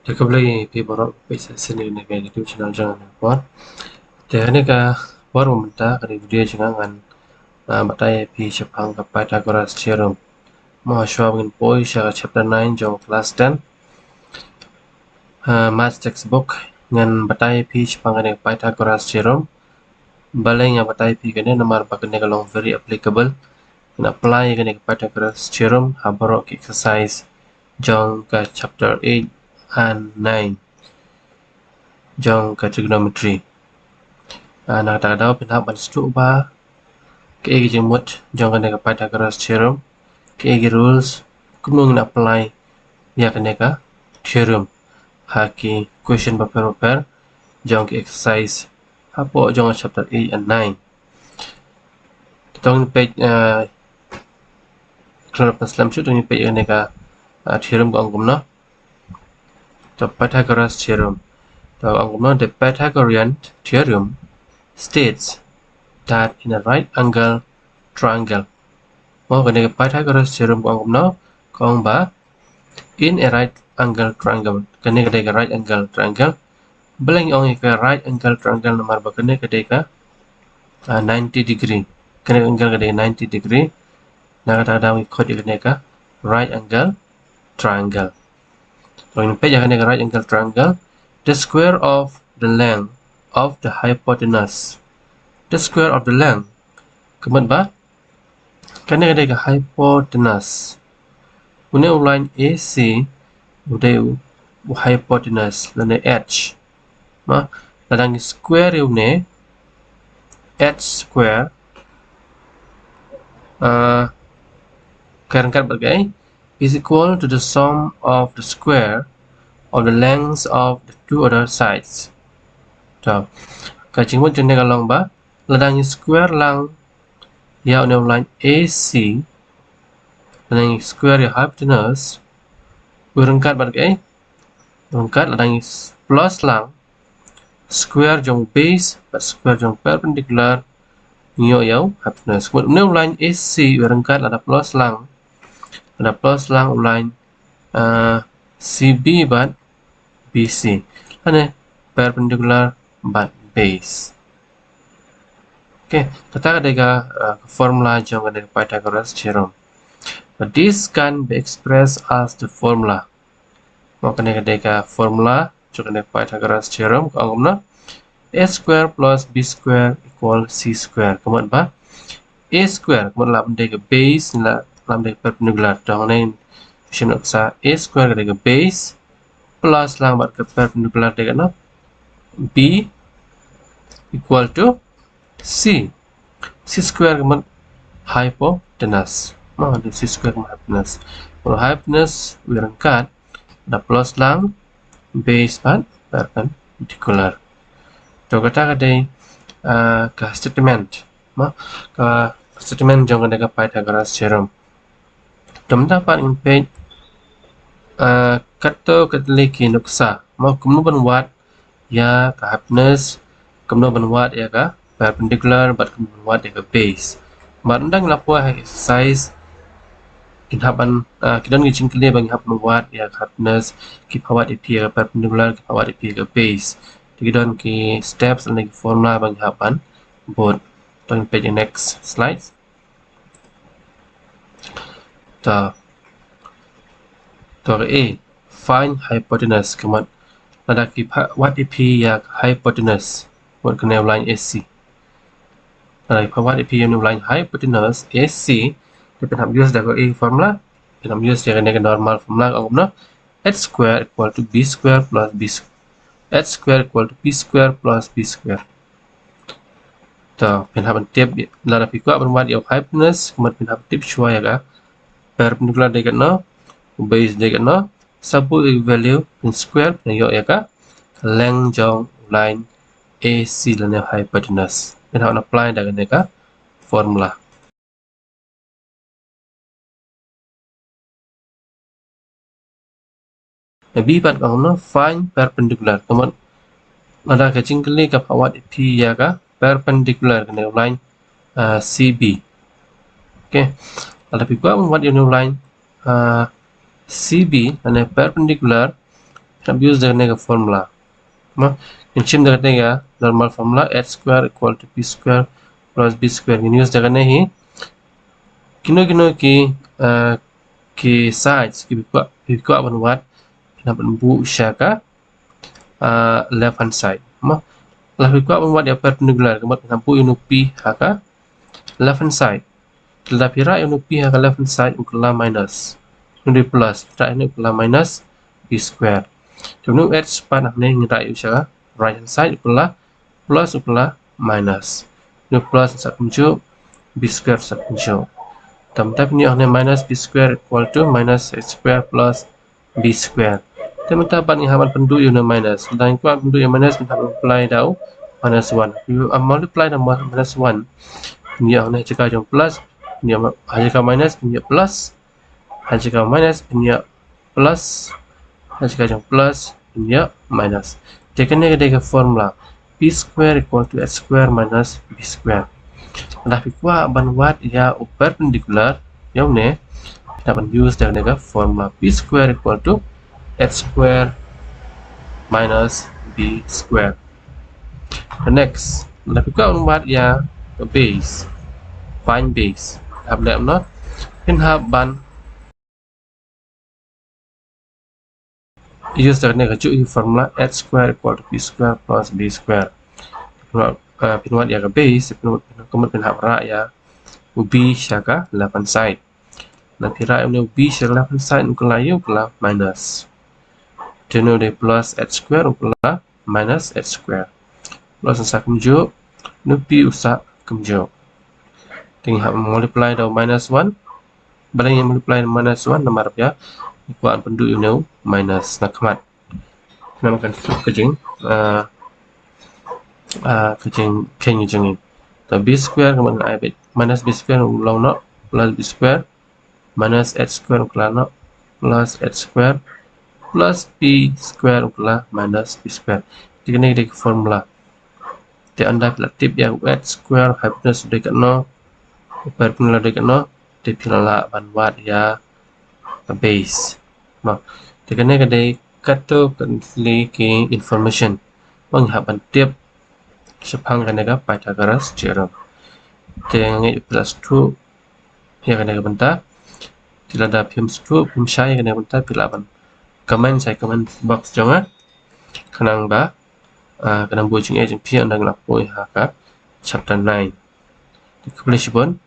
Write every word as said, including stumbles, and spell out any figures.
Te khublei phi baroh phi sa sien ïa kane ka YouTube channel jong nga por. Te ha kane ka por mynta ka video jong nga ngan, ah, batai ïa phi shaphang ka Pythagoras theorem. Mo shuwa ba ngin poi sha ka chapter nine jong class ten, ah, maths textbook, ngan batai ïa phi shaphang kane ka Pythagoras theorem. Balei nga batai ïa phi kane? Namar ba kane ka long very applicable. Ngan apply ïa kane ka Pythagoras theorem ha baroh ki exercise jong ka chapter eight and nine jong ka trigonometry. Ah, na kata ka daw phin hap ban sngewthuh ba kaei ka jingmut jong kane ka Pythagoras theorem, kaei ki rules, kumno ngin apply ïa kane ka theorem ha ki question bapher bapher jong ki exercise hapoh jong ka chapter eight and nine. Te to ngin peit, eh, khlem da pynslem shuh, to ngin peit ïa kane ka, eh, theorem ka ong kumno. To Pythagoras theorem. To ong kumno, the Pythagorean theorem states that in a right angle triangle. Mo kane ka Pythagoras theorem ka ong kumno, ka ong ba in a right angle triangle. Kane ka dei ka right angle triangle. Balei ngi ong ïa ka right angle triangle? Namar ba kane ka dei ka, ah, ninety degree. Kane ka angle ka dei ninety degree. Na kata ka daw ngi khot ïa kane ka right angle triangle. To ngin peit ïa kane ka right angle triangle. The square of the length of the hypotenuse. The square of the length. Ka mut ba kane ka dei ka hypotenuse. Une u line A C u dei u, u hypotenuse lane H. Mo, lada ngi square ïa une H square, ah, ka ryngkat bad kaei, is equal to the sum of the square of the lengths of the two other sides. To ka jingmut jong kane ka long ba lada ngi square lang ïa une u line A C, lada ngi square ïa hypotenuse, u ryngkat bad kaei, u ryngkat, lada ngi s-, plus lang square jong base bad square jong perpendicular, ngi ïoh ïa u hypotenuse. Ka mut une u line A C u ryngkat, lada plus lang, lada plus lang u line, ah, C B bad B C, lane perpendicular bad base. Okay, kata ka dei ka, ah, ka formula jong kane ka Pythagoras theorem. But this can be expressed as the formula. Mo, kane ka dei ka formula jong kane ka Pythagoras theorem, ka ong kumno: A square plus B square equal C square. Ka mut ba A square ka mut lah ban dei ka base, lah, lah ban dei ka perpendicular. To hangne shu nuksa, A square ka dei ka base, plus lang bad ka perpendicular dei kano, B equal to C. C square ka mut hypotenuse. Mo, dei C square ka mut hypotenuse. Mo, hypotenuse u ryngkat, lada plus lang base bad perpendicular. To kata ka dei, ah, ka statement. Mo, ka statement jong kane ka Pythagoras theorem. To mynta pat ngin peit, ah, katto katne ki nuksa. Mo, kumno ban wad ïa ka hypotenuse, kumno ban wad ïa ka perpendicular bad kumno ban wad ïa ka base. Bad ynda ngi la poi ha exercise, kin hap ban, ah, ki don ki jingkylli ba ngi hap ban wad ïa ka hypotenuse, ki phah wad ïa phi ïa ka perpendicular, ki phah wad ïa phi ïa ka base. Te ki don ki steps lane ki formula ba ngi hap ban bud. To ngin peit ïa next slide. To, to ka A, find hypotenuse. Ka mut lada ki phah wad ïa phi ïa ka hypotenuse, mut kane u line A C, lada ki phah wad ïa phi ïa une u line hypotenuse A C, te phin hap use da ka formula, phin hap use ïa kane ka normal formula, ka ong kumno: H square equal to B square plus B square. H square equal to B square plus B square. To phin hap ban tip, lada phi kwah ban wad ïa u hypotenuse, ka mut phin hap tip shuwa ïa ka perpendicular dei kano, u base dei kano, sa buh ïa u value, phin square, phin ïoh ïa ka length jong u line A C lane hypotenuse. Phin hap ban apply da kane ka formula. Ka B pat ka ong kumno: find perpendicular. Ka mut lada ka jingkylli ka phah wad ïa phi ïa ka perpendicular, kane u line, ah, C B. Okay. Lada phi kwah ban wad ïa une u line, ah, C B, lane perpendicular, Ngin use da kane ka formula. Mo, ngin shim da kane ka normal formula, H square equal to B square plus B square. Ngin use da kane hi. Kino kino ki, uh, ki sides kiba phi kwah, phi kwah ban wad, phin hap ban buh sha ka, uh, left hand side. Mo, la phi kwah ban wad ïa u perpendicular, ka mut phin hap buh ïa u P ha ka left hand side. Lada phi rah ïa u P ha ka left hand side, u kylla minus. Une u plus, rah ïa une u kylla minus B square. Te une u H pat hangne ngin rah ïa u sha ka right hand side, u kylla plus, u kylla minus. Une u plus sa kumjuh, B square sa kumjuh. Te mynta phin ïoh hangne minus B square equal to minus H square plus B square. Te mynta pat ngi hap ban pynduh ïa une u minus. Lada ngi kwah pynduh ïa u minus, ngi hap ban multiply da u minus one. Ïa, ah, multiply da minus one. Phin ïoh hangne ha jaka jong plus, phin ïoh, ha jaka minus phin ïoh plus, ha jaka minus phin ïoh plus, ha jaka jong plus phin ïoh minus. Te kane ka dei ka formula, P square equal to H square minus B square. Lada phi kwah ban wad ïa u perpendicular ïa une, phin hap ban use da kane ka formula, P square equal to H square minus B square. The next, lada phi kwah ban wad ïa ka base, find base, hap leh kumno? Phin hap ban use da kane kajuh hi formula, H square equal to P square plus B square. Phin wad, uh, phin wad ïa ka base, phin wad, ka mut phin hap rah ïa u B sha ka left hand side. Lada phi rah ïa une u B sha ka left hand side, u kylla ïa u, u kylla minus. Te une u dei plus H square, u kylla minus H square. Plus sa kumjuh, une u P u sa kumjuh. Te ngi hap multiply da u minus one. Balei ngi multiply da u minus one? Namar ba ngi kwah ban pynduh ïa une u minus na khmat. Namar kan suk ka jing, ah, ah, ka jingkheiñ jong ngi. Te B square ka mut ngan ai beit minus B square u long noh plus B square minus H square u kylla noh plus H square plus P square u kylla minus P square. Te kane ka dei ka formula. Te ynda phi la tip ïa u H square, hypotenuse u dei katno, u perpendicular u dei katno, te phi la lah ban wad ïa ka base. Mo, te kane ka dei katto katne ki information ba ngi hap ban tip shaphang kane ka Pythagoras theorem. Te nga ngeit phi la sngewthuh ïa kane ka bynta. Te lada phim sngewthuh, phim shai ïa kane ka bynta, phi lah ban comment sha comment box jong nga. Khnang ba, ah, kan ym buh jingeh jong phi ynda ngi la poi ha ka chapter nine. Te khublei shibun.